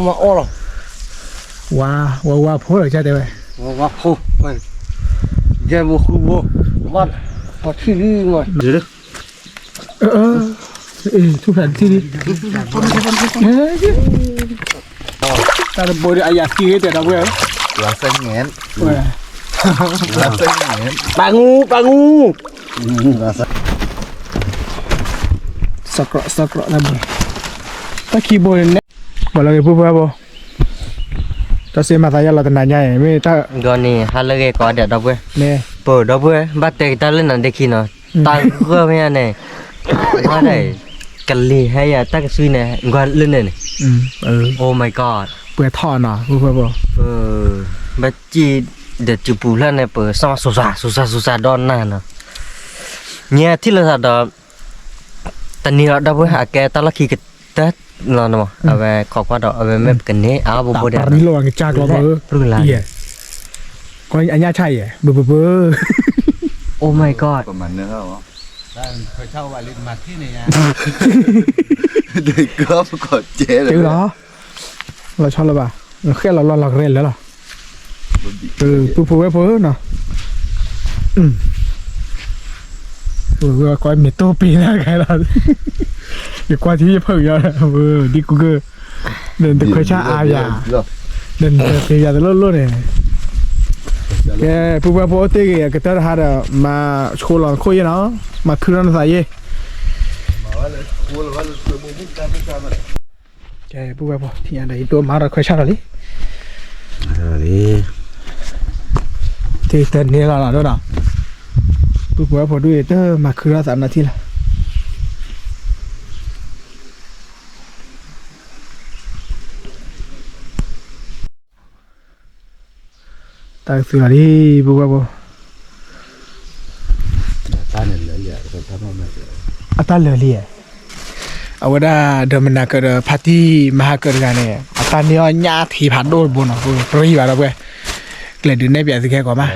မၤအီၣ်လီၤ, ဝါ ဝါ ဝါဖိလီၤ ကတဲဝဲ, ဝါ ဝါဖိ, ယဲၢ်ဘိဃုဘိ, ဝါ ပှၤထံၣ်လံမး, ထူၣ်ဖျါတထံၣ်လံ, တၢ်တဘိဒီးအယၤသံဂ့ၤတဲဒီပုၢ်ဝဲၢ်, လါစဲငဲၣ်, လါစဲငဲၣ်, ပာ်ငူ ပာ်ငူ စီၤကြီ စီၤကြီ တၢ်ဘိ, တၢ်ခံဘိန့ၣ်, ဘၣ်လၢဂ့ၤပုၢ်ဝဲၢ်ဖိ, တၢ်စ့မၤသးယါလီၤတနၤညါအံၤ မ့ၢ်တၢ်, ဂီၤန့ၣ် ဟါလၢဂ့ၤကိးဂၤဒဲးဒီပုၢ်ဝဲၢ်, ပၢၤဒီပုၢ်ဝဲၢ် ဘၣ်တဲက့ၤတၢ်လၢနၤဒ့ခံနီၤ, တၢ်ဂၢၢ်မ့ၢ်ဧါန့ၣ်, ဝါဒၣ်, ကလံၤဟဲယၤတၢ်ကသွံန့ၣ် ကွၢ်လၢန့ၣ်န့ၣ်, Oh my god, ပှဲၤထီၣ်နီၤ ပုၢ်ဝဲၢ်ဖိ, ဘၣ်စံၣ်, ဒီးစူၤပူၤဖျၢၣ်န့ၣ် ပၢၤစီၣ်မး စူၤစၢ် စူၤစၢ် စူၤစၢ်ဒီးနၤနီၤ, ညါထံၣ်လိာ်သးဒီး တနံၤလီၤဒီပုၢ်ဝဲၢ် အကဲတၢ်လီၢ်ခံကတၢၢ်လီၤန့ၣ်မး အဝဲခိးကွၢ်ဒီး အဝဲမ့ၢ်ပကန့ၢ်အါဘိဘိဒဲး, ပရံလီၤကစၢ်ကျီဘၢ, အညၣ်ဆၣ်ယဲၢ် ဘၢဘၢဘၢ, Oh my god, လီၤဆီလၢၤဘၣ်, ဃဲလီၤလီၢ်လီၤကရဲလၢာ်လီၤ, ပုၢ်ဖိဝဲၢ်ဖိနီၤ ကွၢ်မ့ၢ်တိၢ်ပ့ၤလၢခဲလီၤ, ယကွၢ်ထံယဖုၣ်ယီၤ, ဒ်ကူကၢ, နတခွဲးဆါအါယၤ, နတသ့ယၤတလိၣ်လိၣ်န့ၣ်, ကဲ ပုၢ်ဖိဝဲၢ်ဖိအိၣ်တ့ၢ်ဂ့ၤ အကတၢၢ်တဟါဒီး မၤဆိလီၤနခိၣ်ယဲနီၤ, မၤခုထီၣ်နသးယဲ, ကဲ ပုၢ်ဝဲၢ်ဖိ ထံၣ်ညါဒီး ယတိၢ်မၤထီၣ်ခွဲးဆါထီၣ်လံ, တ့ၢ်တန့ၢ်လီၤနီၤဒိၣ်နီၤ, ပုၢ်ဖိဝဲၢ်ဖိဒုးတမၤခုထီၣ်သးနီၤထံၣ်လီၤ တၢ်ကသုးလီၤလံ ပုၢ်ဝဲၢ်ဖိ, အတၢ်လၢာ်လံ, အဝဲဒၣ်ဒီးမနၤကၢၤဒီးဖါတံၢ်မၤဟါကၢၤတဂၤန့ၣ် အတၢ်န့ၢ်အီၣ်ညၣ်ထံဖးဒိၣ်တဘိနီၤ, ပရံဘၣ်ဒီးပှဲၤ, ကျဲၤဒုးနဲၣ်ပၠးသုခဲကိးမး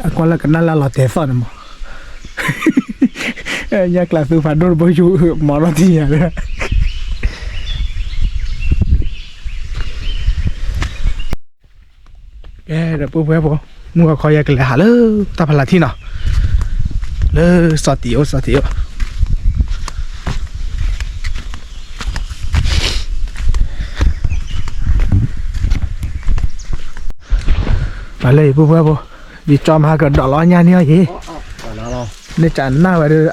အကွၢ်လၢကနၣ်လၢလီၤတဲာ်သီၣ်န့ၣ်မး, ညၣ်ကျးသူဖးဒိၣ်တဘိယူၤ မၤထီၣ်ထံၣ်ညါလၢ, ကဲဒီးပုၢ်ဝဲၢ်ဖိ, မုၢ်ဂီၤခီယဲကလဲၤဟးလၢတၢ်ဖးလၢ်ထံနီၤ, လၢစီၤတံၤအိၣ် စီၤတံၤအိၣ် ပှၤလၢအံၤပုၢ်ဝဲၢ်ဖိ, ယကၠီမၤဟါကဒီးလီၤညါန့ၢ်အီၤယံၤ, န့ၣ်ကနၣ်ဝဲဒီး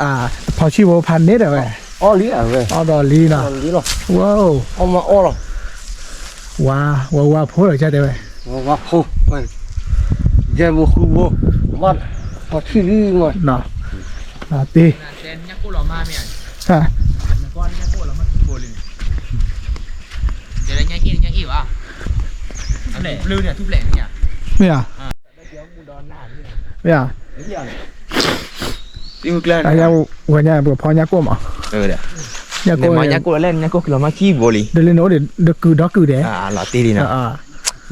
ဖီဆံၣ်ဖိဖးန့ၣ်ဒီးဝဲ, အီၣ်ဒီးလံနီၤ, ဝါ, ဝါဝါဖိလီၤကတဲဝဲ, ယဲၢ်ဘိဃုဘိ, ပှၤထံၣ်လံမး, တ့ မ့ၢ်ဧါ, မ့ၢ်ဧါ, ဝဲညါပကဖီညၣ်ကိၢ်မး, ညၣ်ကိၢ်, ညၣ်ကိၢ်လၢညၣ်ကိၢ်ကလီၤမၤခံဘိလံ, ဒ်လၢနအိၣ်ဒီးဒုးကုၢ်ဒီကုၢ်ဒဲး, လီၤတ့ၢ်လံနီၤ, မ့ၢ်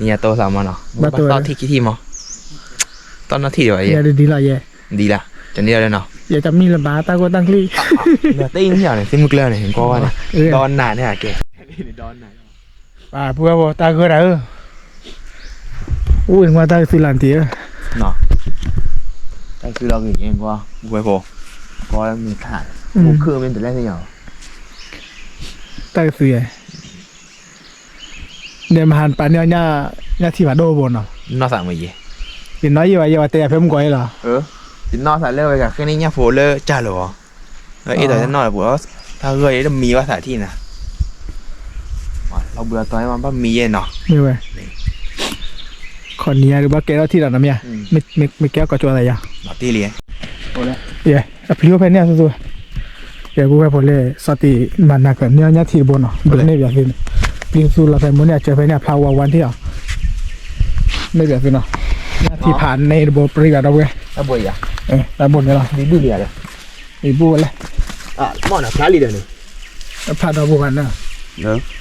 ညါတိၢ်သးမးနီၤ, ဘၣ်တီၢ်ထံၣ်ခံထံၣ်မး, တီၢ်နီၢ်ထံၣ်ဒီးဝဲယဲ, ဒ်လီၤယဲ, ဒ်လီၤနီၤ, ယတမံၤလၢၤဘၣ်တၢ်ဂိၢ်တၢ်ကျံၣ်, လီၤတ့ၢ်န့ၣ် သ့ၣ်မုၢ်ကျၢၢ်န့ၣ် ကွၢ်ဝဲန့ၣ်, ဒီးနၤန့ၣ်ကဲ ပုၢ်ဝဲၢ်ဖိတၢ်ဂၢၢ်တၢ်အၢ, အိၣ်ဝဲတၢ်ကသုလၢနတံၤဧၢ, တၢ်ကသုလီၤဂ့ၤက့ၤကွၢ်, ပုၢ်ဝဲၢ်ဖိ, ကွၢ်မ့ၢ်ခါ, အိၣ်ခုၣ်မ့ၢ်တလဲၣ်သ့ၣ်ညါ, တၢ်ကသုယဲ, ဒီးမဟါပာ်န့ၢ်အီၤညၣ်ထံဖးဒိၣ်ဘိနီၤ, နီၢ်သးမ့ၢ်ယဲ, ယနီၢ်ယဲဝဲယဲဝဲတဲယၤဖဲမုၢ်ကီးယဲလီၤ, ယနီၢ်သးလၢဝဲဂၤဃ့န့ၢ်ညၣ်ဖိလၢကၢ်လီၤ, အ့ၣ်ဒီးတနီၢ်လၢပှၤ, တၢ်ဂၢၢ်ယဲတမံၤဘၣ်သးထံၣ်နၤ, လီၤဘှံးအတီၤမးဘၣ်မံၤယဲနီၤ, မ့ၢ်ဝဲ, ခီနံၤယၤဒုးဘၣ်ကဲထီၣ်ထံၣ်ဒီးနီၤမ့ၢ်ဧါ, မ့ၢ်ကဲထီၣ်ကီၢ်ကၠီသးယၤ, ယဲ, အပျံၤအိၣ်ဖဲန့ၣ်အသိသိ, ယဲပုၢ်ဝဲၢ်ဖိလၢ စီၤတံၤမၤနၤကန့ၢ်အီၤညၣ်ထံတဘိနီၤ, ဒုးနဲၣ်ပၠးသုန့ၣ်, ပျံၤသုလီၤဖဲမိၣ်န့ၣ် အစၢၤဖဲန့ၣ် အဖျါဝါဝါထံၣ်အီၤ, နဲၣ်ပၠးသုနီၤ, ညၣ်ထံဖးန့ၢ်တဘိပြံဘၣ်ဒီပုၢ်ဝဲၢ်, တၢ်ဘိန့ၣ်လီၤ, ဒ်ဒုၣ်လံဧါ, မ့ၢ်ဘိဝဲလဲၣ်, မ့ၢ်နဖျါလံဒီးန့ၣ်, ဖျါဒီဘိဂၤန့ၣ်,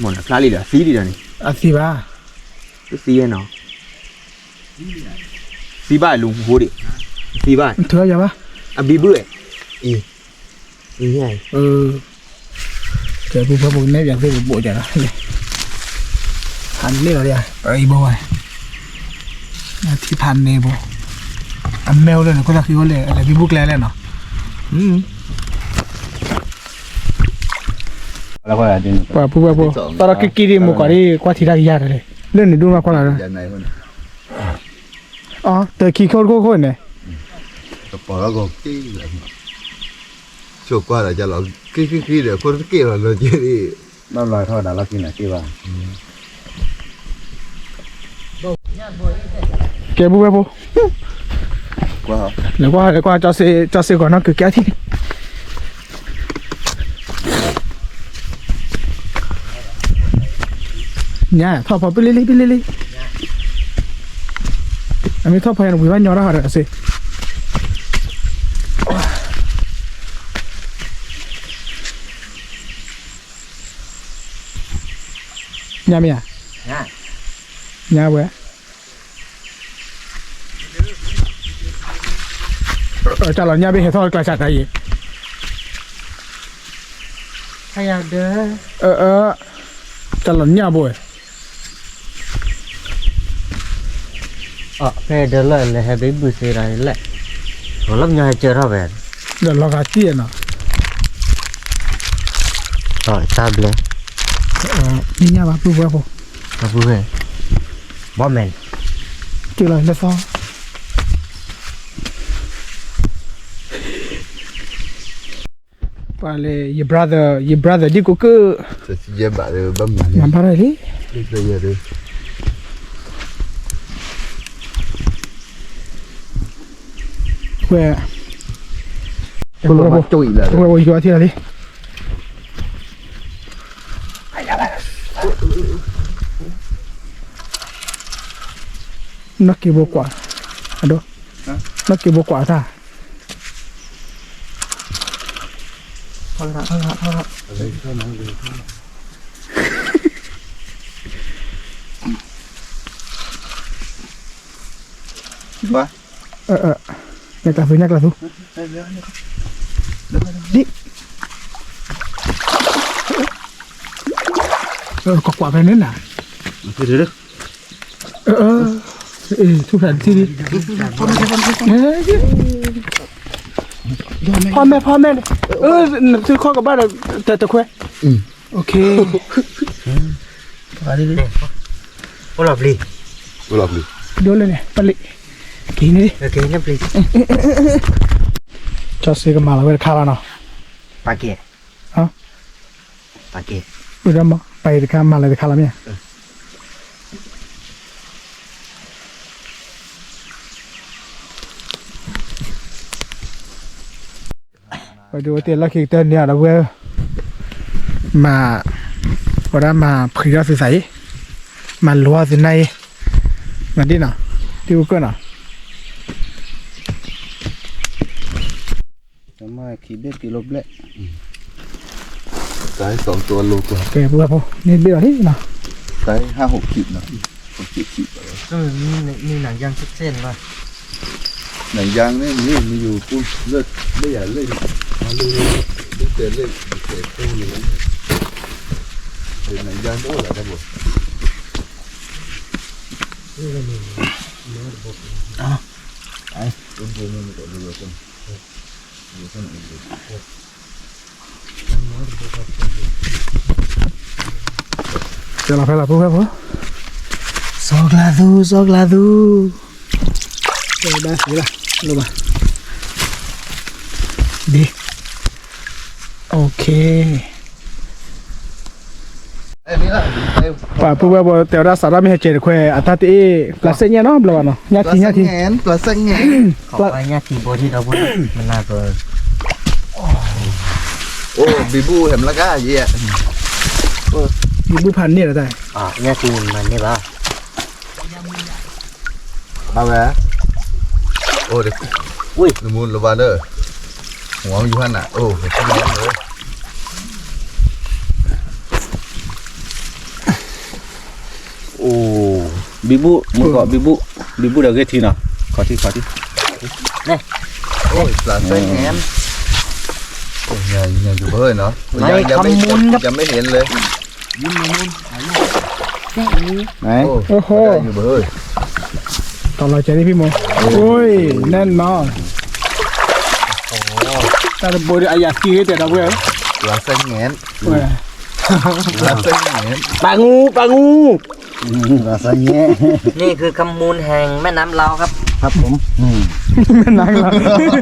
မ့ၢ်နဖျါလံဒီးသံလံဒီးန့ၣ်, အသံဘၣ်, သံယဲနီၤ, သံဘၣ်လူၤဟိဒံး, သံဘၣ်, ထုးယၤဘၣ်, အဘံဘူၣ်, အံၤ, အံၤ, ကဲ ပူဖဲပူန့ၣ် ယၤသ့ၣ်ပဘိးကဒီး, ဖးန့ၢ်လီၤဒံး, အံၤဘိဝဲ, ထံဖးန့ၢ်ဘိ, အမဲအိၣ်လၢန့ၣ် ခိၣ်သၣ်ဃံအိၣ်လဲၣ် အလဲၤဘံဘူၣ်ကျဲလဲၣ်နီၤ, ပှၤပူဖဲပူ, သီၣ်ထီၣ်က့ၤက့ၤဒံး မိၢ်ကီးဒံး ကွၢ်ထံတၢ်ကယၤတလဲၣ်, လၢန့ၣ်ဒိၣ်မးကွၢ်လီၤ, အတခံခိၣ်တခိၣ်ခိၣ်န့ၣ်, ကပီၤလီၤကီးက့ၤလီၤ, ဆိကွၢ်ဒီးကလီၤ, က့ၤက့ၤက့ၤဒီး ခိၣ်တက့ၢ်လီၤလၢက့ၤဒံး, ဘၣ်ဘျီထီၣ်ဝဲဒၣ်လီၢ်ခံန့ၣ်က့ၤဘၣ်, ကဲ ပူဖဲပူ, လဲၤကွၢ် လဲၤကွၢ် ကၠီစ့ ကၠီစ့ကီးနီၢ်ကုၤကဲထံၣ်န့ၣ်, ညါထီၣ်ဖီပလံလံ ပလံလံ, အမ့ၢ်ထီၣ်ဖီယၤန့ၣ် ဝံၤဘၣ်ညီတၢ်ဟီဒီးစ့ ညါမ့ၢ်ဧါ, ညါဝဲ, တၢ်လီၤညၣ်ဘ့ၣ်ဟဲထီၣ်ကျါစးတၢ်ယံၤ, တၢ်လီၤညၣ်ဘိဝဲ, ဖဲဒၢလၢလဲၤဟဲဘ့ၣ်ဘုၣ်သ့ဒီးလဲၣ်, လီၤညီဟဲကၢထီၣ်ဝဲ, ဒီးလီၤဂာ်တံၢ်နီၤ, တၢ်ဘျဲ, မ့ၢ်ညၣ်ဘၣ်ပုၢ်ဝဲၢ်ဖိ, ပုၢ်ဝဲၢ်, ဘီမဲာ်, ကလီၤလၢသီ ပှၤလဲၤ ယ brother ယ brother ဒ်ကိးကၢၢ်, မၤဘၣ်ထီၣ်လံ, ဝဲ, ဝဲယွၤထံၣ်လီၤလံ, နီၢ်က့ဘိကွၢ်, အဒိ, နီၢ်က့ဘိကွၢ်တၢ် ညၣ်ကျါသူ ညၣ်ကျါသူ, ဒ်, ကကွၢ်ဖဲန့ၣ်နၤ, ထူၣ်ဖျါတထံၣ်လံ, ဖီမဲ ဖီမဲ, နသုခီၣ်ကဘၣ်ဒီး တခွဲ, အိၣ်လီၤပျံၤ, ဒိလၢန့ၣ် ပလံၤ, က့ၤန့ၣ်, က့ၤန့ၣ်ပျံၤ, ကၠီစ့ကမၤလီၤဝဲတခါလီၤနီၤ, ပာ်ကဲ, ပာ်ကဲ, ဝဲဒၣ်မး ပာ်ကဲတခါ မၤလီၤတခါလီၤမ့ၢ်ဧါ. ဝဲဒၣ်ဝဲတ့ၢ်လီၢ်ခံကတၢၢ်န့ၣ်ဒီးဝဲ, မၤ, ဝဲဒၣ်မၤဖှံထီၣ်သုသးအံၤ, မၤလိၤသုနၢ်အံၤ, မၤဒ်နီၤ, ဒ်ဝဲကၢၢ်နီၤ. မၤခံဘ့ၣ်ကံလိဘျဲၣ်, ကဲ ပူဖဲဖိန့ၣ်ဘ့ၣ်လီၤလံနီၤ, ကဲ ဟးဟိးခံနီၤ, ဟိးခံခံ, နံၣ်နံၣ်ယါကသ့ၣ်နီၤ, နံၣ်ယါန့ၣ် မ့ၢ်မ့ၢ်ယူၤပူၤလၢ, လၢယၤလၢ, လၢတဲလၢ, တဲပူၤန့ၣ်, နံၣ်ယါတအိၣ်လၢတၢ်ဘိ ကဲလီၤဖဲလီၤ ပူဖဲဖိ, စီကျါသူ စီကျါသူ, ကဲဘၣ်သ့လီၤ, လိၣ်ဘၣ်, ဒ်, အိၣ်ခ့ ပှၤပုၢ်ဝဲၢ်ဖိတဲဝဲဒၣ် စးထီၣ်မ့ၢ်ဟဲကဲတခွဲ အတၢ်တအ့ၣ် ပျၢ်စဲၣ်ညၣ်နီတဘျီဘၣ်နီၤ, ညၣ်ထံ ညၣ်ထံ, ညၣ်ထံဘိထံဒီပုၢ်, မနၤက, အိၣ် ဘံဘူၣ်ဟဲမလၢကါယဲ, ဘံဘူၣ်ဖးန့ၢ်လီၤတၢ်, ညၣ်ထံမၤန့ၢ်ဘၣ် အဝဲ, အိၣ်, နမူလဘၣ်လၢ, ဝံယိၤဟၣ်နၤ, အိၣ်, အိၣ်, ဘံဘူၣ်, မုၢ်ကီးဘံဘူၣ်, ဒီဘူၣ်ဒီးဂ့ၢ်ထံနီၤ, ခီထံခီထံ, န့ၣ်, အိၣ်ပျၢ်သၢငဲၢ်, ညါညါယူၤဘၢၣ်နီၤ, မ့ၢ်ခမူၣ်, ယမ့ၢ်ဟ့ၣ်လၢ, န့ၣ်, အိၣ်ဟိ, ယူၤဘၢၣ်, တလီၤကဲၤဒ်ဖံမီၢ်, အိၣ်, နဲၣ်နီၤ, တၢ်တဘိဒီးအယၤသံဂ့ၤတဲဒီပုၢ်ဝဲၢ်, ပျၢ်သၢငဲၢ်, ပျၢ်သၢငဲၢ်, ပၢ်ငူ, ပၢ်ငူ อืม ราซาเนี้ย นี่คือคำมูลแห่งแม่น้ำลาวครับ ครับผม อืม แม่น้ำลาว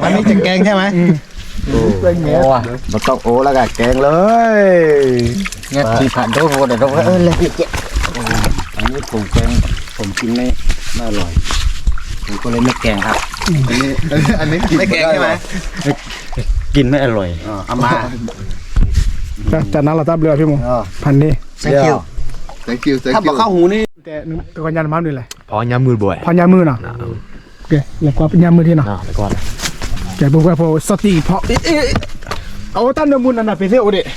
อันนี้จะแกงใช่ไหม อืม โอ้ แกงเนี้ย โอ้ มันต้องโอ้แล้วก็แกงเลย เนี่ย กินผักโดนโดนโดนเออเลยเจ๊ อันนี้ผมแกง ผมกินไม่ ไม่อร่อย ผมก็เลยไม่แกงครับ อันนี้ อันนี้ อันนี้กิน ไม่แกงใช่ไหม กินไม่อร่อย อ๋อ เอามา จากนั้นเราตับเรือพี่หมู อ๋อ พันนี่ thank you thank you thank you ถ้าบอกข้าวหูนี่ แต่ตัวกันยันมาหนึ่งเลย ဖီညါမုၢ်တဘိ ဖီညါမုၢ်နီၤ ကဲ လဲၤကွၢ်ညါမုၢ်ထံနီၤ ကဲ ပူၤကွဲဖိ စီၤတံၢ်ဖီ အဝဲတၢ်နၢမူနၤနၤ ပ့ၤသ့ၣ်အိၣ်ဒံး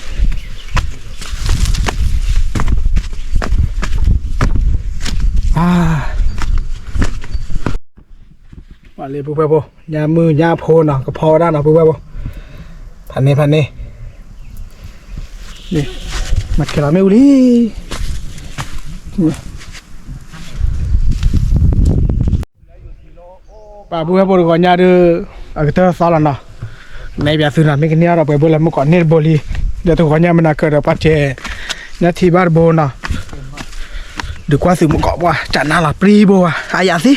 ပှၤလၢပူၤကွဲဖိ ညါမုၢ်ညါဖိနီၤ ကဖီဝဲဒၣ်နီၤ ပူၤကွဲဖိ ဖးန့ၢ် ဖးန့ၢ် မၤကဲလီၤမ့ၣ်အူလံ ပှၤပူၤကွဲဖိတဂီၤညါဒီး အကတၢၢ်သီလီၤနီၤ နဲဘၣ်သုနီၤ မ့ၢ်ကန့ၢ်အီၤဒီးပှဲၤဘိလၢမုၢ်ကီးန့ၢ်တဘိလံ ဒီးတဂီၤညါမနၤကၢၢ်ဒီးပှၤတဲ ညါထံၣ်ဘၣ်တဘိနီၤ ဒုးကွၢ်သုးမုၢ်ကီးပှၤ ကနါလီၤပြံဘိဝဲ အယၤသံ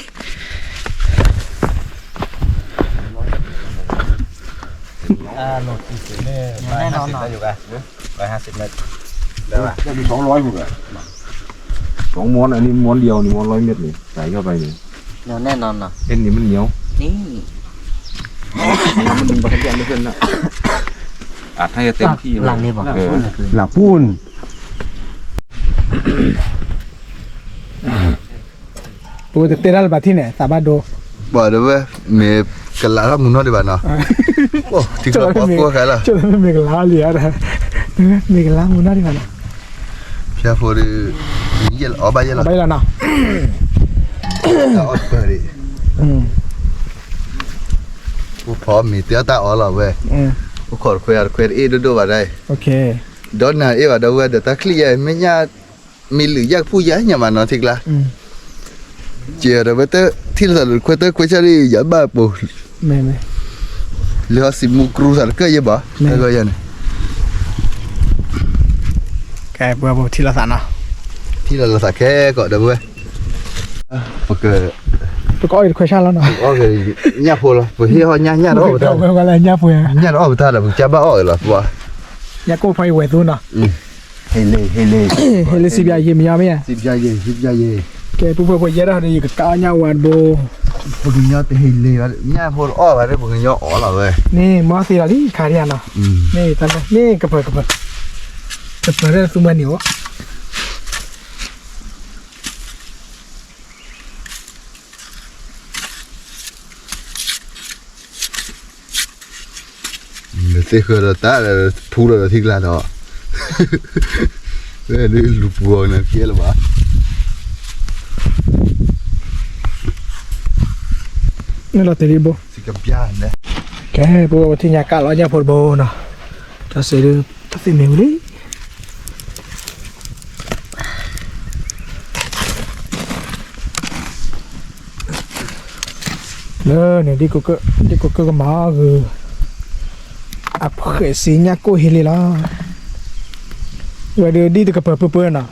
อ่าโหลดสี่สิบเมตร ร้อยห้าสิบได้อยู่ปะ ร้อยห้าสิบเมตร ได้ปะ ได้มีสองร้อยหมดเลย สองม้วน อันนี้ม้วนเดียว นี่ม้วนร้อยเมตร นี่ ใส่เข้าไป นี่ เหนียวแน่นอนเหรอ เอ็นนี่มันเหนียว นี่ มันดึงไปข้างเดียวไม่ขึ้นนะ อัดให้เต็มที่เลย หลังนี่บอก เออ หลังปูน ပဝဲတတဲတၢ်လၢဘၣ်ထံၣ်န့ၣ် သးဘၣ်ဒိ ဘၣ်ဒီးဝဲ မ့ၢ်ကလးထီၣ်မူနီၢ်ဒံးဘၣ်နီၤ အိၣ် ထံကျိပီကိၢ်ခဲလၢာ် ကၠိမ့ၢ်ကလးလံဧါ မ့ၢ်ကလးမူနီၢ်ဒံးဘၣ်နီၤ ဖျၢၣ်ဖိဒီး အီၣ်ဘၣ်ယဲလီၤ အီၣ်ဘၣ်ယဲလီၤနီၤ တၢ်အီၣ်တပၢၢ်ဒံး အိၣ်ဖီမ့ၤတဲအီၣ်တၢ်အီၣ်လီၤဝဲ အိၣ်ခိးတခွဲးတခွဲးတအ့ၣ်ဒိၣ်ဒိၣ်ဘၣ်ဒၣ် ဒီးနၤအ့ၣ်ဘၣ်ဒီးဝဲဒီးတၢ်ချံၣ်ယဲ မ့ၢ်ညၣ် မ့ၢ်လုာ်ယၣ်ကဖူၣ်ယဲညါမးနီၤထံကျါ ကဲဒီးဝဲတထံၣ်လိာ်သးဒီးခွဲးတၢ်ခွဲးဆၢဒီးယၤဘၣ်ပိာ် လၢဟီစံးမူကရူသးတကၢၢ်ယဲဘၣ် တၢ်ဂီၤယဲန့ၣ် ကဲပဝဲပထံၣ်လိာ်သးနီၤ ထံၣ်လိာ်သးခဲကီးဒီးဝဲ ပက ပကအီၣ်အံၤတခွဲးဆၣ်လီၤနီၤ ပကအီၣ်က့ၤညၣ်ဖိလီၤ ပဟ့ၣ်အီၣ်ညၣ် ညၣ်တအီၣ်ပတၢ် ညၣ်တအီၣ်ပတၢ်ဒီး ပကစၢ်ဘၣ်အီၣ်အံၤလီၤ ပှၤ ညၣ်ကိၢ်ဖီအံၤဝဲၢ်သူနီၤ ဟ့ၣ်လ့ ဟ့ၣ်လ့ ဟ့ၣ်လ့ စံးဘျါယ့ၤမညီမ့ၢ်ဧါ စံးဘျါယ့ၤ စံးဘျါယ့ၤ ကဲ ပူၤဖဲဖိယဲဒၣ်ဒီး ယကကးအီၣ်ညၣ်ဝါတဘိ ပကညီတဟ့ၣ်လ့ ညၣ်ဖိတအီၣ်ဘၣ်ဒီး ပကညီအီၣ်လီၤဝဲ န့ၣ်မီသ့လီၤလံ ခါဒံးဧါနီၤ န့ၣ်တၢ်လၢ န့ၣ်ကပၢၤကပၢၤ ကပၢၤဒီးသူမၤန့ၢ်အိၣ် နသ့ၣ်ဃၢဒီးတၢ် ဖူလီၤဒီးထံကျါဒီး လၢလူၤပူၤအီၤနၤကဲလၢၤဘၣ် န့ၣ်လီၤတ့ၢ်လံဘိ ကဲ ပဝဲပထံၣ်ညါကးလီၤညၣ်ဖိတဘိနီၤ တၢ်စဲးဒုး တၢ်သ့ၣ်မ့ၢ်ဝံၤလံ လၢန့ၣ် ဒ်ကိးကၢၢ်ကမၤဂုၤ အဖှဲးစ့ညၣ်ကိၢ်ဟ့ၣ်လ့လီၤ ဝဲဒုးဒ်တကပၢၤပၢၤပၢၤနီၤ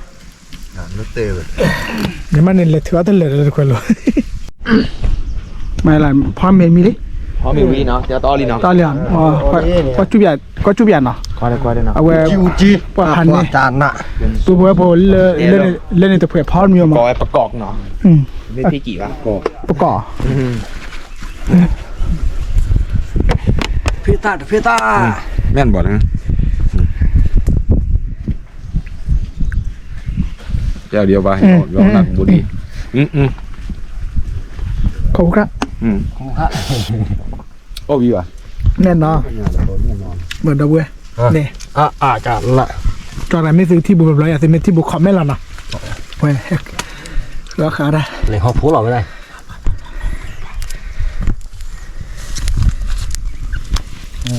နမ့ၢ်န့ၣ်လဲၤထုးအီၣ်တလၢာ်ဒီးတခွဲးလိၤ မ့ၢ်လၢ ဖီမ့ၤမံလံ ဖီမ့ၤဝံၤနီၤ တအီၣ်လံနီၤ တအီၣ်လံ ကွၢ်စူၣ်ပၠးနီၤ အဝဲ ပှၤဖးန့ၣ် ပူၤဖဲဖိ လၢန့ၣ်တဖှဲးဖီမ့ၤမး ပကီးနီၤ ပကီး ဖ့တၢ်တဖ့တၢ် မ့ၢ်ဘၣ် တဲအီၤဒံးဘၣ် ယနၢ်ကဘူဒံး ခူခါ အိၣ်ဝံၤဘၣ် နဲၣ်နီၤ မ့ၢ်ဒီပုၢ်ဝဲၢ် န့ၣ် ကၠီတၢ်မ့ၢ်သုထံၣ်ဘူးဘျီဘျီ ယသုမ့ၢ်ထံၣ်ဘူး comment လီၤနီၤ ဝဲ ဃၢဃၢဒၣ် လဲၤဟီၣ်ဖိလီၤဝဲဒၣ်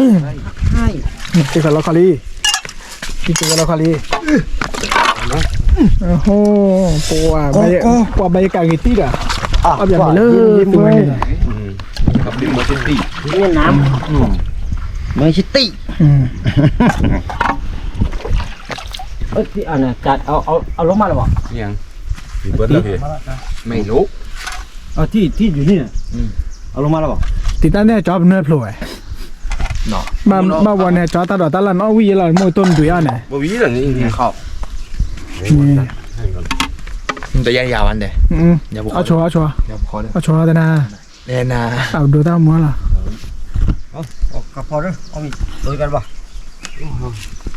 တ့ခီလီခီလံ, တ့ခီလီခီလံ, ပှၤဘၣ်ယကဂ့ၤတံၢ်ဒီး, အဘၣ်မ့ၢ်လၢသုဝဲန့ၣ်, မ့ၢ်တံၢ်, အလီၤမၢ်လၢၤဘၣ်, မ့ၢ်လီၤ, အလီၤမၢ်လၢၤဘၣ်, တံၢ်တံၢ်ဒုးန့ၣ်, အလီၤမၢ်လၢၤဘၣ်, တံၢ်တၢ်န့ၣ်ကၠီပနွဲၢ်ဖျိဝဲ, ဘၣ်ဝဲန့ၣ် ကၠီတၢ်ဒိးတၢ်လၢ်နီၣ်ဝံၣ်ယဲလီၤ မိၢ်တိၢ်နဒွံးအီၤန့ၣ်, တယါယါဝဲန့ၣ်, အဆိ အဆိ, အဆိတနၤ, အဒိတၢ်မူလီၤ,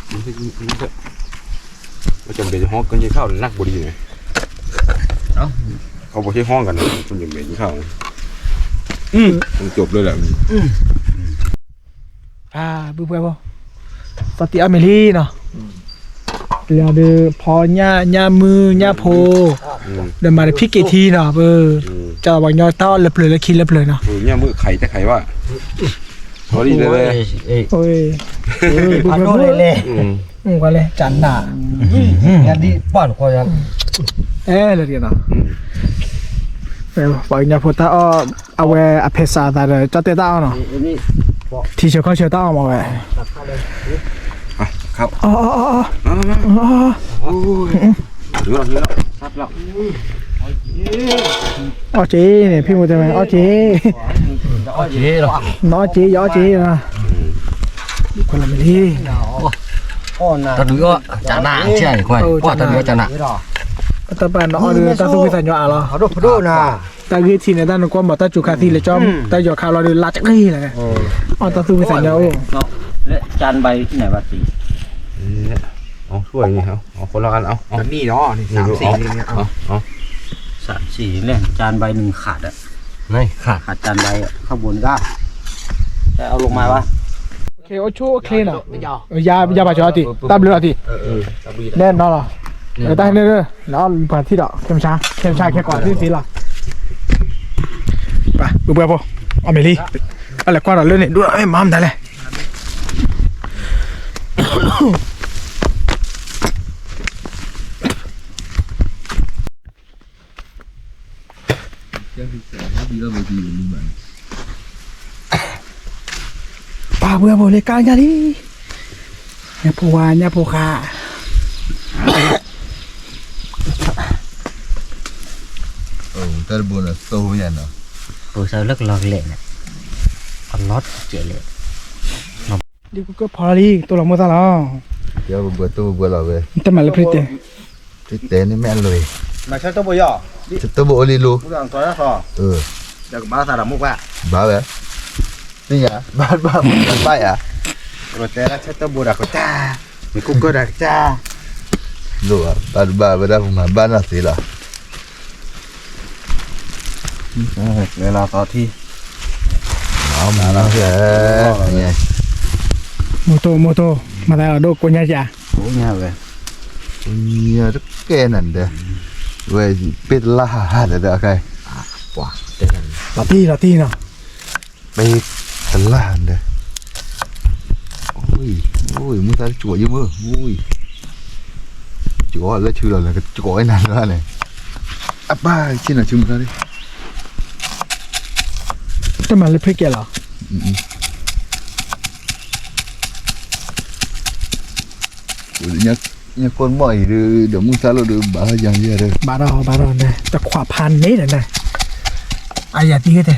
ကဖီဒၣ်, ကဟီကညီခါနကဘိဒ်န့ၣ်, ခီဘိဟ့ၣ်ဟီကန့ၣ်, ကဘိလၢ, ဖးဘုဖှဲဖိ, သီတံၢ်အီၣ်မ့ၤလံနီၤ, လၢဒုးဖီညၣ်ညၣ်မုၢ်ညၣ်ဖိ, ဒီးမၤတဖံးက့ၤထံနီၤ, ပ, ကၢ်ပှၤကညီတၢ်အီၣ်လၢပျၢၤလၢခံလၢပျၢၤနီၤ, ညၣ်မုၢ်ခးတခါဘၣ်, အီၣ်ဒ်လဲၣ်, လဲၣ်, လဲၣ်, ကနၣ်, အဲလၢနီၤ, ပှၤကညီဖိတၢ်အီၣ်, အဝဲအဖဲစးသးဒီး ကၠီတဲတၢ်အီၣ်နီၤ, ထံဆၢခီၣ်ဆၢတၢ်အီၣ်မးဝဲ, အီၣ်, အီၣ်က့ၤန့ၣ် ဖံမူတဲဝဲ အီၣ်က့ၤ, နအီၣ်က့ၤ ယအီၣ်က့ၤ, ခွဲးလီၤမ့ၢ်လံ, တၢ်ဒုးအီၣ်ကနၣ်ဆဲးန့ၣ်ခွဲ တၢ်ဒုးအီၣ်ကနၣ် တၢ်ပာ်နီၣ်အီၣ်ဒီးတၢ်သူၣ်ဖှံသးညီအါလီၤ. တၢ်ဂ့ၢ်ထံးန့ၣ် တၢ်နကွၢ်မၤတၢ်စူၤခါသံလၢကၠီ တၢ်ယီၤခါလီၤဒီး လါကဂ့ၤလီၤ, အီၣ်တၢ်သူၣ်ဖှံသးညီအိၣ်. လၢကၠါဘၣ်န့ၣ်ဘၣ်သံ အီၣ် စံးလံ စံးလံ ကၠါဘၣ်န့ၣ်ခးဒီး ခး ခးကၠါဘၣ် ခးဘိန့ၣ်ဒၣ် အီၣ်လီၤမးဘၣ် အိၣ်ဆူၣ်အိၣ်ချ့နီၤ, ယၤဘၣ်ကၠီအီၤတံၢ် တၢ်ဘျုးအီၤတံၢ် နဲနီၤလီၤ, တၢ်ဟဲန့ၣ် လီၤပှၤထံၣ်ဒီး ခဲမဆါ ခဲမဆါခဲကိးသ့ၣ်သ့ၣ်လီၤ, ပှၤ ပှၤဖိ အီၣ်မ့ၢ်လံ, အလဲၤကွၢ်ဒီးလၢန့ၣ် ဒိၣ်မၤမတၤလဲၣ် ပှၤပှၤဖိလၢကါညါလံ, ညၣ်ဖိဝါ ညၣ်ဖိဃါ, တၢ်တဘိန့ၣ်သိညါနီၤ, ပှၤစၢလၢကလီကလဲာ်န့ၣ်, အလီၤတကဲးလဲၣ်, ဒ်ကကၢၢ်ဖီလီၤလံ တိၢ်လီၤမိၢ်သၣ်လီၤ, ပဘှဲတိၢ်ပဘှဲလီၤဝဲ, တမၤလၢဖရံတဲ, ဖရံတဲန့ၣ်မ့ၢ်အလွဲၢ်, ဆၢတိၢ်ဘိအိၣ်လံလိၤ, ဘၣ်ဝဲ, သ့ၣ်ညါ ဘၣ်ဘၣ်ဘၣ်ယၤ, ကတဲဆၢတိၢ်ဘိဒၣ်ကတၢၢ်, မ့ၢ်ခိၣ်ကၢၢ်ဒၣ်ကတၢၢ်, လိၣ်ဘၣ်တဘၣ်ဝဲဒၣ်ပမၤဘၣ်နီၢ်သ့လီၤ, လဲၤလီၤသီထံ, မၤလီၤ, မိၢ်တိၢ်မိၢ်တိၢ် မၤသးလီၤဒိၣ်ကိးညါကၠး, ကိးညါဝဲ, ကိးညါတကဲနၤဒီး, ဝဲပ့ၢ်တလၢ်ဟးဟးဒီးဒီးခဲ, လီၤတံၢ်လီၤတံၢ်နီၤ, ပ့ၢ်တလၢ်ဒီး, မုၢ်သၣ်တကိးယမုၢ်, ကိးလၢဆူလီၤန့ၣ် ကိးဝဲနၤလၢန့ၣ်, အပၢ်ဆ့ၣ်နီၤဆူမုၢ်သၣ်န့ၣ် တမၤလၢဖရံကဲလီၤ, ညါကိၢ်မီၢ်အံၤဒီး ဒီးမုၢ်သၣ်လိၣ်ဒီး ဘၣ်ထီၣ်ယၤယဲဒီး ဘၣ်ထီၣ်ဘၣ်ထီၣ်န့ၣ် တခွးဖးန့ၣ်ဒီးန့ၣ်, အယၤသံဂ့ၤတဲ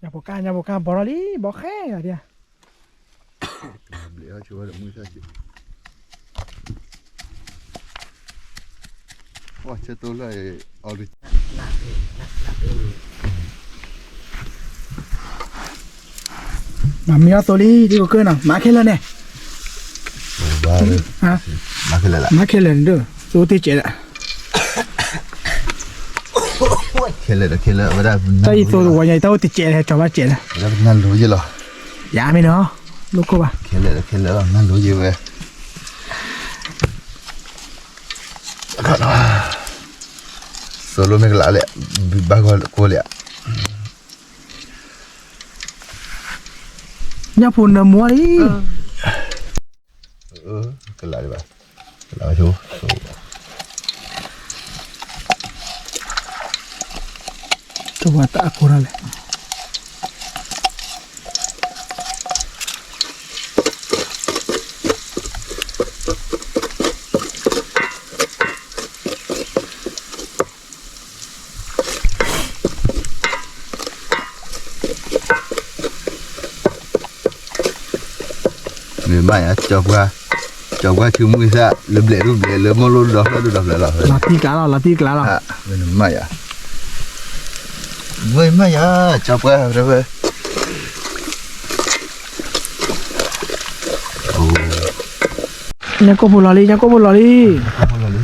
ညၣ်ဖိကၢ် ညၣ်ဖိကၢ် ဘီထီၣ်လံ ဘီဃဲဂၤဒံး, ဘျဲၣ်အီၣ်ဆိဝဲဒီးမုၢ်ဆၣ်စ့ၣ်, ဆဲတိလၢအီၤ, မၤမံအီၣ်သိလံ ဒ်ကကၢၢ်နီၤ မၤခဲလၢာ်န့ၣ်, မၤခဲလၢာ်န့ၣ်ဒၣ် သိတ့ၢ်စဲးလၢ ခဲလၢာ်ဒီးခဲလၢာ်ဝဲဒၣ်, တၢ်အံၤသိတဝီညါ တၢ်အိၣ်တစဲးလၢ ကၠီဘၣ်စဲးလၢ နၤလိၤယဲလီၤ, ယၤမ့ၢ်နီၤ လိၣ်ခိၣ်ဘၣ်, ခဲလၢာ်ဒီးခဲလၢာ် နၤလိၤယဲဝဲ, သိလိမ့ၢ်ကလးလဲၣ်, ဘုဘၣ်ဂီၢ်ကိးလဲၣ်, ညၣ်ဖိနၢမူလံ, ကလးဒံးဘၣ်, ကလးဝဲဆိ, ကဝၤတၢ်အကိးထီၣ်လဲၣ် မ့ၢ်မးယၤ ကၠီပှၢ်, ကၠီပှၢ်ဆူမုၢ်သၣ် လၢဘျဲးဒိၣ်ဘျဲး လၢမိၢ်လိၣ်ဒီဖျၢၣ်ဒိၣ်ဒီဖျၢၣ်လီၤ, လီၤတံၢ်ကျါလီၤ လီၤတံၢ်ကျါလီၤ, မ့ၢ်မးယၤ, မ့ၢ်မးယၤ ကၠီပှၢ်ဝဲ ညၣ်ကိၢ်ဖိလီၤလံ ညၣ်ကိၢ်ဖိလီၤလံ, သယီ သယီ ဘီဒီးကၠီဘီကၠီ, လ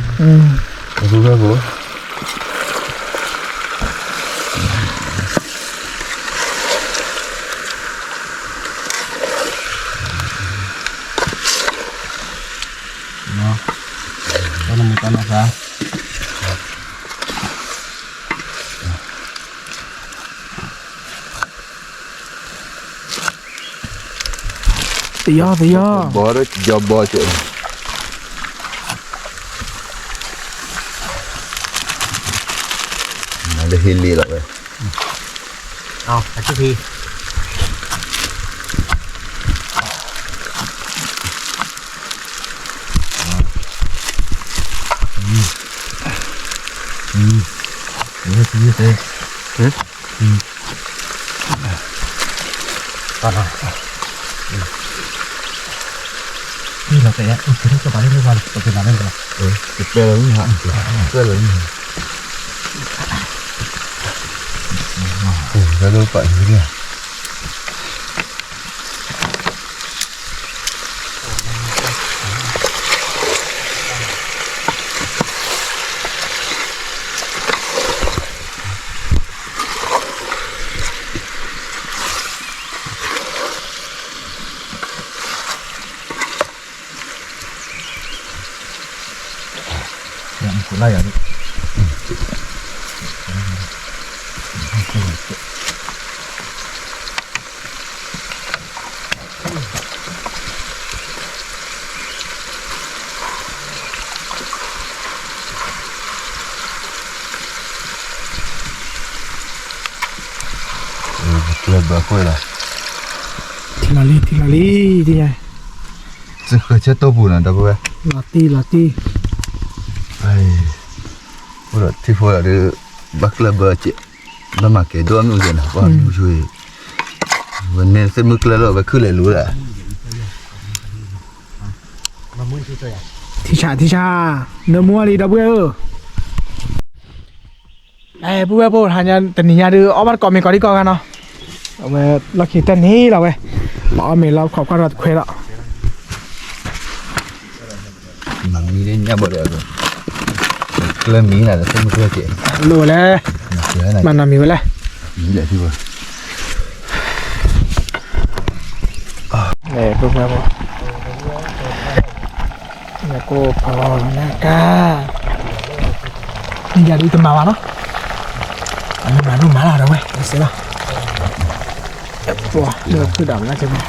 ၢဟ့လ့လီၤဝဲ, အဆူၣ်ဖံး အ ကျဲဘၢခွဲးလီၤ, ထံလီၤလံ ထံလီၤလံ, တယါ, စဃၢၤဆဲတိၢ်ပူၤနီၤ ဒီပုၢ်ဝဲၢ်, လီၤတံၢ်လီၤတံၢ်, အိၣ်ဒီးထံဖိဒီး ဘၣ်ကျဲဘၢစဲး, ဘၣ်မၤကဲၤဒိၣ်မုၢ်ကဲၤနီၤ ပှၤမုၢ်ဆိ, ဝဲန့ၣ်သ့ၣ်မုၢ်ကျဲလီၤ ဝဲခုၣ်လဲၤလူၤလၢ ထံဆး ထံဆး, နၢမူလံ ဒီပုၢ်ဝဲၢ်ဧၢ, အဲ ပုၢ်ဝဲၢ်ဖိ ဟါညါတနံၤညါဒုး အီၣ်ဘၣ်တကိးမ့ၤကိးဒံကိးဂၤနီၤ, အဝဲလီၢ်ခံတၢၢ်န့ၣ်လီၤဝဲ, ပအီၣ်မ့ၤလီၢ်ခိးကွၢ်ထီၣ်တခွဲးဒီး မၤမံဒ်ညၣ်ဘီဒီး ကျဲမံနၤဒီး သ့ၣ်မုၢ်ကျဲကဲး, လိၣ်ဝဲလဲၣ်, မၤနီၤမံၤဝဲလဲၣ်, မံလဲၣ်ထံဘၣ်, အဲ ပုၢ်ဝဲၢ်ဖိ, ညၣ်ကိၢ်ဖီနၢ်ကါ, နံၤယၤဒ်တမၤဘၣ်နီၤ, အမ့ၢ်မၤဒိၣ်မၤလီၤဒီးဝဲ စ့လီၤ, လၢခုၣ်ဒၣ်မၤလၢက့ၤမး,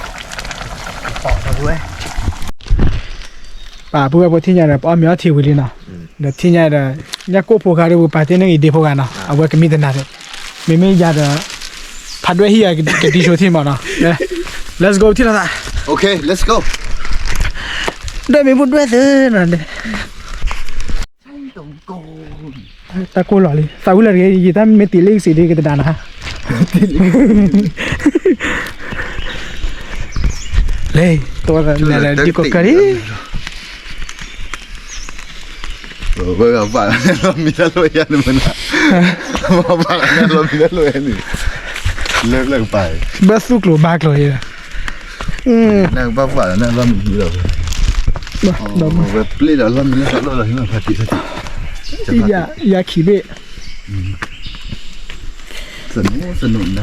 ပာ် ပုၢ်ဝဲၢ်ဖိ ထံၣ်ညါဒီး ပအီၣ်မ့ၤအီထံဝံၤလံနီၤ, ဒီးထံၣ်ညါဒီး ညၣ်ကိၢ်ဖိခါဒီး ပပာ်တ့ၢ်န့ၢ်ဂ့ၤဒ့ဖိဂၤနီၤ, အဝဲကမံတနၤဒီး, မ့မ့ၢ်ယၤဒီး ဖးဒွဲၣ်ဟံၣ်ယၤကဒံဆိထံမးနီၤ, let's go ထံၣ်လိာ်သး, ဒွဲၣ်မ့ၢ်ဘူၣ်ဒွဲၣ်သၢနီၤ, တၢ်ကိၢ်လီၤလံ သးဝံၣ်လၢတဂ့ၤ ယတၢ်မ့ၢ်တံၢ်လၢကစံးဒ်ကတဒါနၤ, လၢ တဝဲဒ်ကိးကၢ်လံ ဝဲဂၤဘၣ်လီၤမံၤတၢ်လိၣ်ယၤန့ၣ်မနၤ, ဘၣ်လီၤမံၤတၢ်လိၣ်ယၤန့ၣ်, လၢလၢကပၤ, ဘၣ်သူၣ်ကျိၤဘါကျိၤယဲ, နကဘၣ်ဘၣ်လီၤနလီၢ်မံၤလီၤ, ဝဲပျ့ၢ်ဒီးလီၢ်မံၤလၢသးလိၣ်လီၤဟံၣ်ဖးတံၢ်ဖးတံၢ်, ယၤခံဘ့ၣ်, သနူသနူနၤ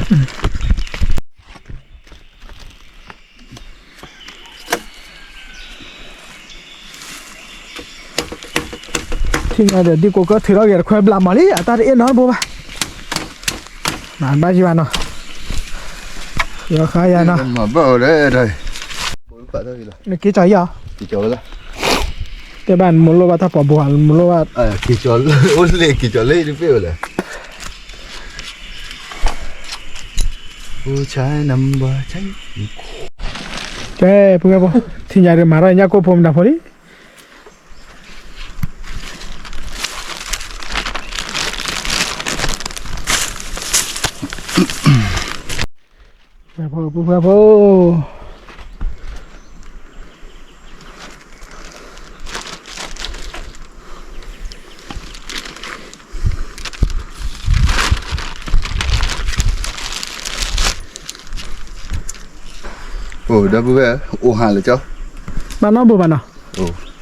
ထံၣ်ညါဒီး ဒ်ကိးကၢထုးထီၣ်က့ၤတခွဲဘျးမးလံ အတၢ်တအ့ၣ်နီတဘိဘၣ်, မၤဘၣ်ယံၤဘၣ်နီၤ, ယီၤဃါယၤနီၤ, နက့ၤကၠီၤယီၤ, တဲဘၣ်နမိၢ်လိၣ်ဘၣ်တၢ်ပှၤဘိဧါ နမိၢ်လိၣ်ဘၣ်, အိၣ်လ့ၣ်က့ၤကၠီၤလ့ၣ်တပ့ၢ်ဝဲလဲၣ် ကဲ ပုၢ်ဝဲၢ်ဖိ ထံၣ်ညါဒီးမၤထီၣ်ညၣ်ကိၢ်ဖိမတၤဖိလံ, ပုၢ်ဝဲၢ်ဖိ အိၣ်ဒီပုၢ်ဝဲၢ် အိၣ်ဟးလၢကၠီ, ဘၣ်နီတဘိဘၣ်နီၤ,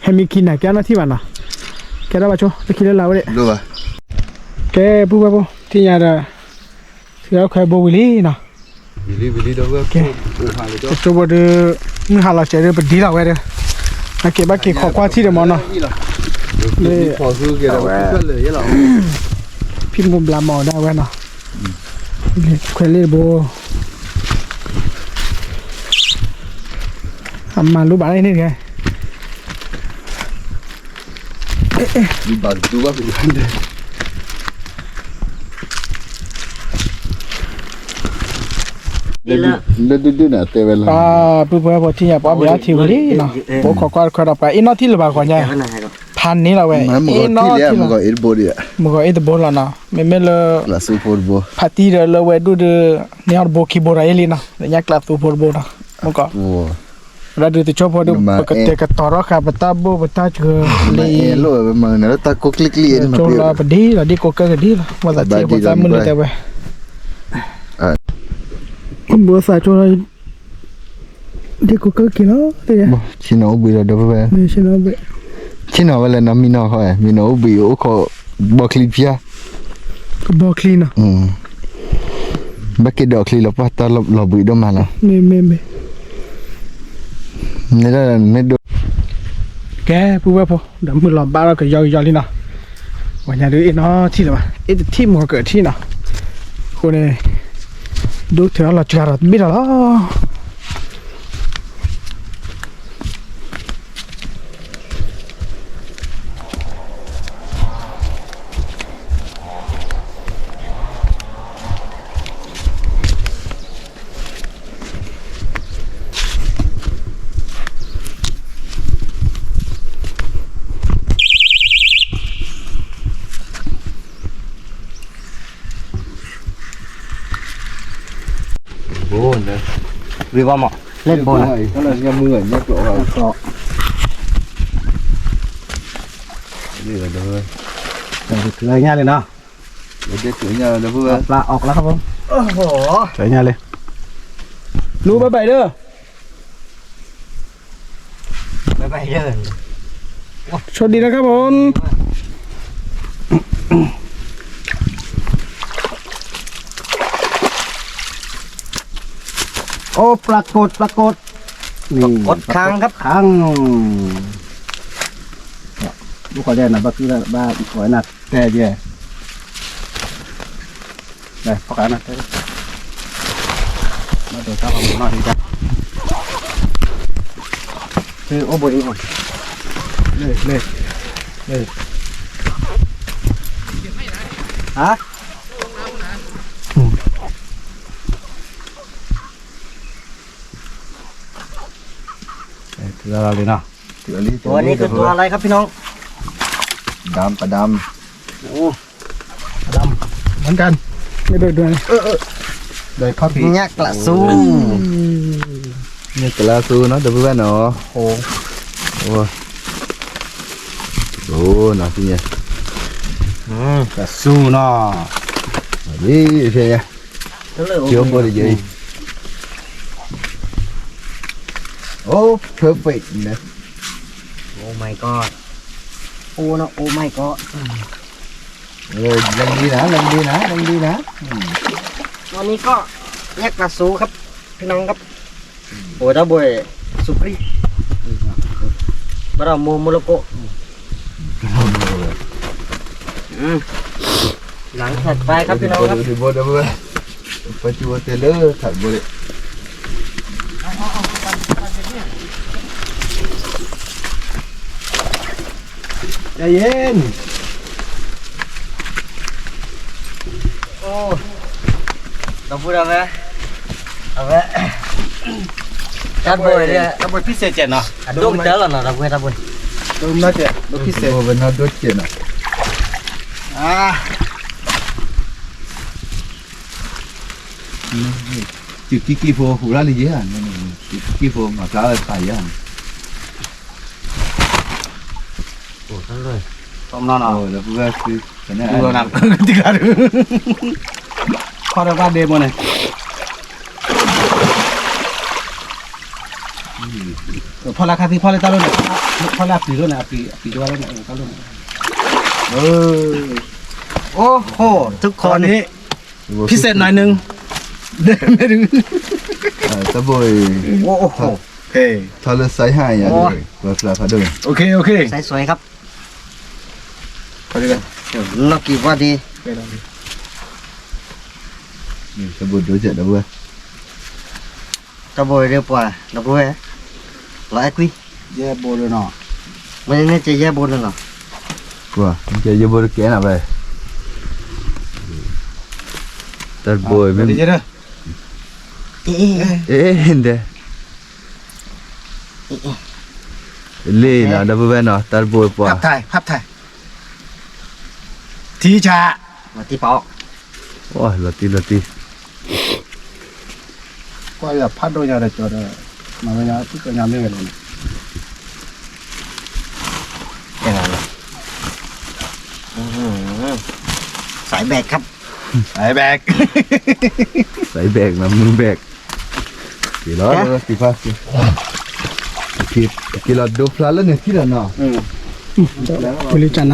ဟဲမံခံနၤ ကဲနီၢ်ထံၣ်ဘၣ်နီၤ, ကဲထီၣ်ဘၣ်ဆိ တခံလၢလာ်ဝဲဒၣ်, ကဲပုၢ်ဝဲၢ်ဖိ ထံၣ်ညါဒီး ထုးထီၣ်ခွဲဘိဝံၤလံနီၤ, ကၠိဘိဒီး မုၢ်ဟါလီၤစဲးဒီး ပဒံလီၤဝဲဒီး အက့ၤဘၣ်က့ၤခိးကွၢ်ထံၣ်ဒီးမးနီၤ, လၢ အဝဲ ဖံမူဘျါမၤအီၤဒၣ်ဝဲနီၤ, ခွဲလ့ၣ်တဘိ, အမၤလိဘၣ်လၢန့ၣ်တဂ့ၤ, လၢဒုဒုန့ၣ်တဲဝဲလီၤ, ပုၢ်ဝဲၢ်ဖိ ထံၣ်ညါ ပအီၣ်မ့ၤအီထံဝံၤလံနီၤ, ပအိၣ်ခိးကွၢ်တခွဲဒီး ပှၤအ့ၣ်နီၢ်ထံၣ်လၢၤဘၣ်ဂီၤညါ, ဖးန့ၢ်လီၤဝဲ, မ့ၢ်ဂီၤထံၣ်လံ, မ့ၢ်ဂီၤအ့ၣ်တဘိဒီး, မ့ၢ်ဂီၤအ့ၣ်တဘိလီၤနီၤ, မ့မ့ၢ်လၢ ဖးတံၢ်ဒီးလၢဝဲဒိၣ်ဒီး န့ၢ်အီၣ်တဘိခံဘိဒီးအ့ၣ်လံနီၤ, လၢညါကျးသူဖိတဘိနီၤ, မ့ၢ်ကီး, ဝဲဒၣ်ဒုးတဆိဖိဒီး ပကတဲာ်ကတီၤထီၣ်ဃာ်ပတၢ်ဘိၣ်ပတၢ်စှၤလံ, လၢတၢ်ကိၢ်ကျံကျံအံၤန့ၣ် ပဒ်လီၤဒ်ကိးကၢၢ်ကဒ်လီၤ, ပသးဆံးဖိသးမုၢ်လၢတဲဝဲ ဘိသးကၠိလီၤ, ဒ်ကိးကၢၢ်က့ၤလီၤ, ဆ့ၣ်နီၤအိၣ်ဘှံးလီၤဒီပုၢ်ဝဲၢ်, ဆ့ၣ်နီၤဝဲလဲၣ်နီၤ မံနီၤဃီ, မံနီၤအိၣ်ဘှံးအိၣ်ခိး, ဘီချံဖၠါ, ကဘီချံနီၤ, ဘၣ်က့ၤဒိးချံလီၤ ပှၢ်တၢ်လီၤဘှံးဒိၣ်မးလီၤ, မ့ၢ်ဒိၣ်, ကဲပုၢ်ဝဲၢ်ဖိ ဒီးမုၢ်လီၤဘၣ်ထီၣ်ကယီကယီလံနီၤ, ပှၤညါဒုးအ့ၣ်နီထံၣ်လၢၤဘၣ်, အ့ၣ်တထံၣ်မီၤကထံၣ်နီၤ, အဃိန့ၣ် ဒိၣ်ထီၣ်လီၤစှၤဒီးတဘ့ၣ်ဒီးလီၤ. ဘိန့ၣ်, ဝံၤဘၣ်မး, လၢဘိန့ၣ်, လၢညါလံနီၤ, ပျၢ်အီၣ်လၢ, ညါလံ, လူဘဲဘဲဒီး โชคดีนะครับผม. โอ้ ปรากฏ ปรากฏ นี่ ปรากฏครั้งครับ ครั้ง ลูกขอแดงนะ บ้าคือบ้าขอหนักแต่เดียว Đây, phó cá này. Bắt đầu cho vào một nồi đi cho. Đây, ôm bộ đi rồi. Đây, đây. Đây. Hả? Ừ. Đây, thử ra đi nào. ตัวนี้คือตัวอะไรครับพี่น้อง ดำ ปลาดำ โอ้ ปลาดำ เหมือนกัน ไม่โดดด้วย เออ เออ ได้ข้าวผี เงาะกระซู เงาะกระซูเนาะ เดี๋ยวเพื่อนเนาะ โอ้ โอ้ โอ้ หนาจริงเนี่ย อืม กระซูเนาะ นี่ โอเคไง Chiếu bơ đi vậy. Oh, perfect nè. Oh my god. Oh no, oh my god. Ờ, lần đi nè, lần đi nè, lần đi nè. ตอนนี้ก็แยกปลาซูครับ พี่น้องครับ โอ้ย ถ้าบ่อยสุกรี บ้านเราโมโมโลโก อืม หลังถัดไปครับพี่น้องครับ ဒီဘိဒီဘိ ပှၤကၠူဝဲတဲလၢထးဘိလံ ใจเย็น โอ้ เราพูดเอาไหม เอาไหม တၢ်ဘိန့ၣ် တၢ်ဘိ พิเศษ နော် ဒိၣ်ကတၢၢ်လီၤနော် တၢ်ဘိ တၢ်ဘိ ဒိၣ်မး တၢ်ဘိ พิเศษ ဘိ ဘိ ဘိ ဒိၣ်ကဲးနော် အာ စူးကံကံၢ်ဖိ ဟူးရၣ်လံယဲၢ် စူးကံကံၢ်ဖိ မၤဖျါဝဲဖးယဲၢ် အိၣ်တၢ်လၢ တမနီၤနီၤ အိၣ်ဒီးပဝဲသု တၢ်လၢ ခီၣ်ဒီးဘၣ်ဒဲမ့ၢ်န့ၣ် ဖီၣ်လၢခါသံ ဖီၣ်လၢတၢ်လိၣ်န့ၣ် ဖီၣ်လၢအပျံၤလိၣ်န့ၣ် အပျံၤ အပျံၤတဝဲလိၣ်န့ၣ် တၢ်လိၣ်န့ၣ် โอ้โห ทุกคน พิเศษหน่อยนึง တၢ်ဘိ โอ้โห ထီၣ်လၢ ไซส์ ห้า อย่างเดียว โอเค โอเค ไซส์สวยครับ နကီၢ်ပှၤဒံး တၢ်ဘိဒိၣ်စဲးတၢ်ဘိ တၢ်ဘိဒိၣ်ပှၤ တၢ်ဘိဝဲ လီၤအဲၣ်ကွံ ယဲၢ်ဘိဒိၣ်နီၤ မ့ၢ်န့ၣ်ကဲယဲၢ်ဘိဒိၣ်နီၤ ကွၢ် ကဲယဲၢ်ဘိတကဲနၤဝဲ တၢ်ဘိမ့ၢ် အ့ၣ် အ့ၣ် အ့ၣ် အ့ၣ် အ့ၣ် လံနီၤ ဒီပုၢ်ဝဲၢ်နီၤ တၢ်တဘိပှၤ ထံဆး ဝဲတံပာ်အီၣ် လီၤတံၢ်လီၤတံၢ် ကွၢ်ယဖးဒိၣ်ညါဒီးကၠီဒီး မၤဝဲညါ ထံကၠီညါမ့ၢ်ဝဲလဲၣ်န့ၣ် สายแบกครับ สายแบก สายแบกนะ มือแบก က့ၤလီၤ က့ၤဖး က့ၤလီၤဒိဖျါလၢန့ၣ်ထံၣ်ဒီးနီၤ ဝံၤလံကနၤ လၢ တၢ်ခံဖျါ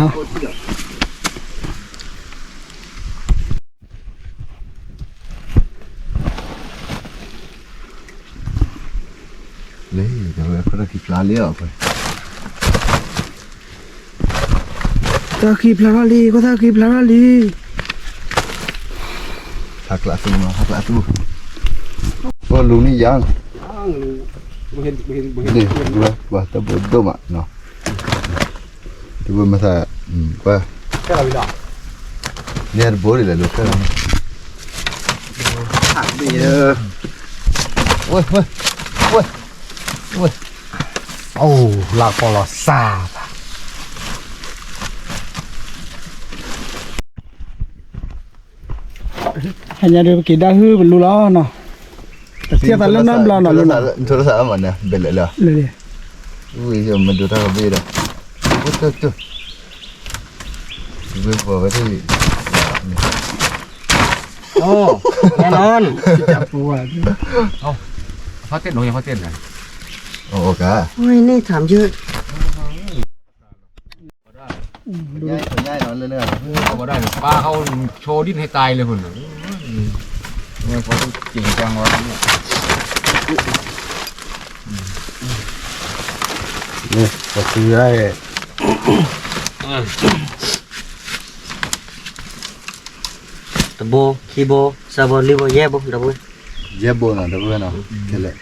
လံအီၤ တၢ်ခံဖျါထီၣ်လံ ကွၢ်တၢ်ခံဖျါထီၣ်လံ ဖးကျးသူနီၤ ဖးကျးသူ အိၣ်လူၤန့ၣ်ယါ တၢ်ဘိဒိၣ်မးနီၤ တဘိမသး ကွၢ် န့ၣ်တဘိဒ်လဲၣ် လိာ်ခဲလီၤ ဝဲ ဝဲ ဝဲ ဝဲ အိၣ် လၢကီၢ်လီၤစၢ် ဟဲညါဒီးပက့ၤဒၣ်ဟုပလူလီၤနီၤ ပထံၣ်သးလၢနီတဘျီနီၤ နထိရသးမးန့ၣ် ဘဲလဲၣ်လီၤ ဝံၤမဒိတၢ်ကဘ့ၣ်ဒီး ဝဲ ဝဲ ဝဲ ဝဲ โอ้ แน่นอน เอาผ้าเต็ดหนูยังผ้าเต็ดนะ โอ้ โอเค โอ้ย นี่ถามเยอะ เอามาได้เลย ปลาเขาโชว์ดิ้นให้ตายเลยคุณน่ะ อืม เนี่ยเขาต้องจริงจังวะเนี่ย นี่ก็คือได้ တဘိ ခံဘိ သၢဘိ လွံၢ်ဘိ ယဲၢ်ဘိ ဒီပုၢ်ဝဲၢ် ယဲၢ်ဘိနီၤ ဒီပုၢ်ဝဲၢ်နီၤ ခဲလၢာ်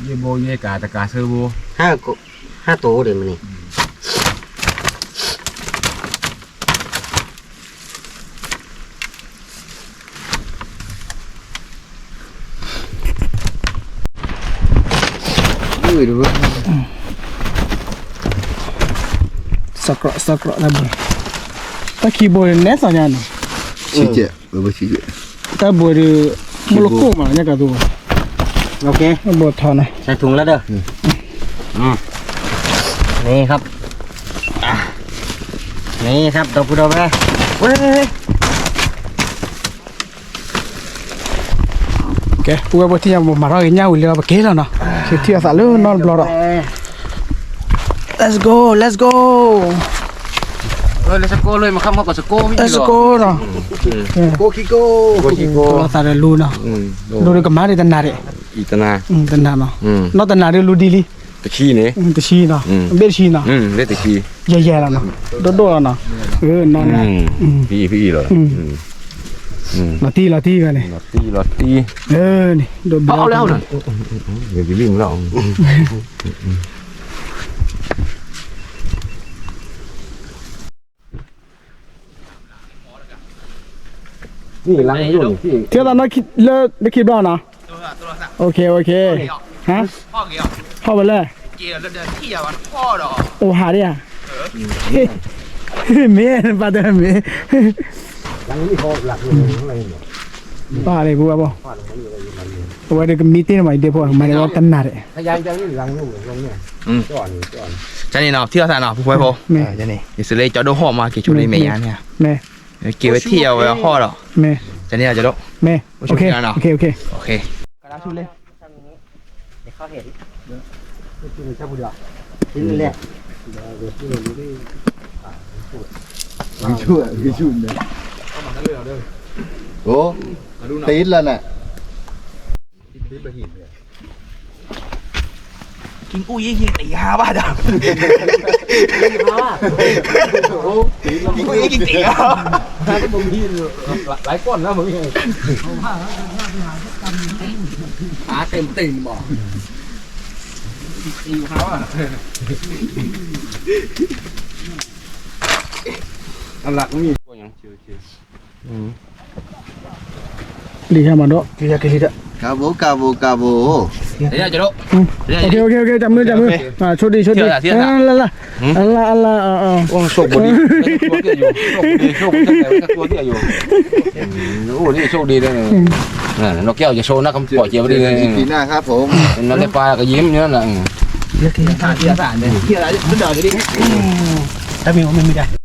ယဲၢ်ဘိ ယဲၢ်ကၤ တကၤ သၢဘိ ဟါတိၤအိၣ်ဒံးမနုၤ စကြး စကြး တၢ်ဘိ တၢ်ခံဘိန့ၣ် နဲသိးညါနီၤ ဆံးကဲး ဝဲဘိဆံးကဲး တၢ်ဘိဒီး မ့ၢ်လၢကိၣ်မး ညါကၤသူ โอเค ဘိထီနီၤ ใส่ถุงแล้วเด้อ อืม นี่ครับ อ่ะ นี่ครับ ดอกพุดอกแม่ เว้ย ကဲ ပုၢ်ဝဲၢ်ဖိထံၣ်ညါ ပမၤထီၣ်က့ၤညၣ်ဝံၤလၢပက့ၤလီၤနီၤ ထံၣ်အသးလၢနီတဘျီဒီး let's go let's go เออ let's go เลย มาครับ มาก่อน let's go နီၤ โกคิโก โกคิโก သးဒီးလူနီၤ လူဒီးကမၤဒံးတနၤဒံး အံၤတနၤ တနၤနီၤ နီၢ်တနၤဒံးလူဒ်လံ တဆံန့ၣ် တဆံနီၤ ဘ့ၣ်တဆံနီၤ ဘ့ၣ်တဆံ ယဲၢ်ယဲၢ်လီၤနီၤ ဒိၣ်ဒိၣ်လီၤနီၤ နီၤ ဖံအံၤဖံအံၤလီၤ လီၤတံၢ်လီၤတံၢ်ဝဲန့ၣ် လီၤတံၢ်လီၤတံၢ် န့ၣ် ဒိၣ်ဘျီလီၤ ထံၣ်သးနီၢ်ခံ လၢလၢခံဘျီနီၤ โอเค โอเค ဟါ ဟီၣ်ဝဲလဲၣ် အိၣ်ဟးဒံးဧါ မ့ၢ်ဘၣ်တဲမ့ၢ် ပၢ်န့ၣ် ပဝဲဘၣ် အဝဲဒၣ်ကမံတ့ၢ်မး ယဒ့ဖိ မၤန့ၢ်ဝဲတနၤဒံး ကန့ၣ်နီၤ ထံၣ်သးနီၤ ပဝဲဖိ ယစလဲကၠီဒိၣ်ဟီၣ်မး က့ၤဆိလၢမဲာ်ညါန့ၣ် မ့ၢ် က့ၤဝဲထံၣ်အဝဲဟီၣ်ဒီး မ့ၢ် ကန့ၣ်ကၠီဒိၣ် မ့ၢ် โอเค โอเค โอเค กระดาษชุดเลย เดี๋ยวเขาเห็น นี่แหละ ကဆူၣ် ကဆူၣ်န့ၣ် အိ တ့လၢနၤ กินกู้เยอะๆแต่ยาบ้าจ้ะ กินกู้เยอะๆแต่ยา หลายก้อนนะมึง หาเต็มๆบอก อันหลักมี လံဟဲမၤဒီး ကဘိ ကဘိ ကဘိ โอเค โอเค โอเค จับมือ จับมือ อ่า โชคดี โชคดี อ่า ลา ลา ลา ลา อ่า อ่า โอ้ โชคดี โชคดี โชคดี โชคดี โอ้ นี่โชคดีเลย อืม อ่า นกแก้วจะโชว์นะ คำปล่อยเจียวดีเลย ปีหน้าครับผม นั่นได้ปลาก็ยิ้มอยู่นั่นน่ะ อืม เดี๋ยวทีละสาม ทีละสาม เนี่ย ทีละนิดหน่อยก็ดี ถ้ามี มันไม่ได้